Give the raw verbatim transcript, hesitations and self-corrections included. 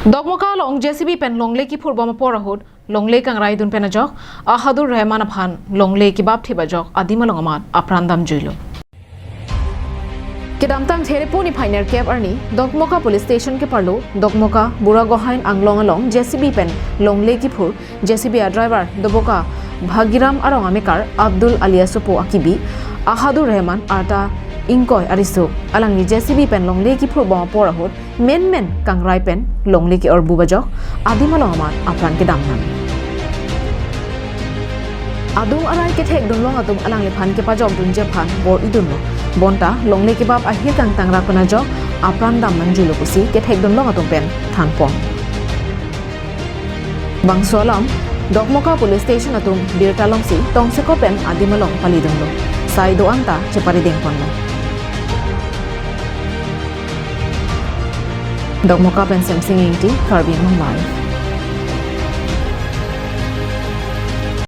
Dokmoka along J C B pen longle kiphur bom apor ahut longle kangrai dun pen ajok Ahadur Rehman aphan longle kebap thip ajok adim along amat apran damjuilo. Kedamtang Therepo niphai nerkep arni Dokmoka Police Station keparlo Dokmoka Buragohain Anglong along J C B pen longle kiphur J C B a driver Doboka Bhagiram arong amekar Abdul alias Sopo akibi Ahadur Rehman arta ingkoi arisuk alangli J C B pen longle kiphur bom apor ahut menmen kangrai pen longle ke-orbu bajok adim along amat apran kedam nang. Adung arai kethek dunlong atum alangliphan kepajok dunji aphan bor-i dunlo. Bonta longle kebap ahir kangtang rak pen ajok apran dam nangjuilo pusi kethek dunlong atum pen thanpon. Bangso alam Dokmoka Police Station atum birta longsi tongsekot pen adim along pali dunlo. Sai do-an ta cheparideng ponlo. Dokmoka pen Semsing Ingti, Karbi Anglong Live.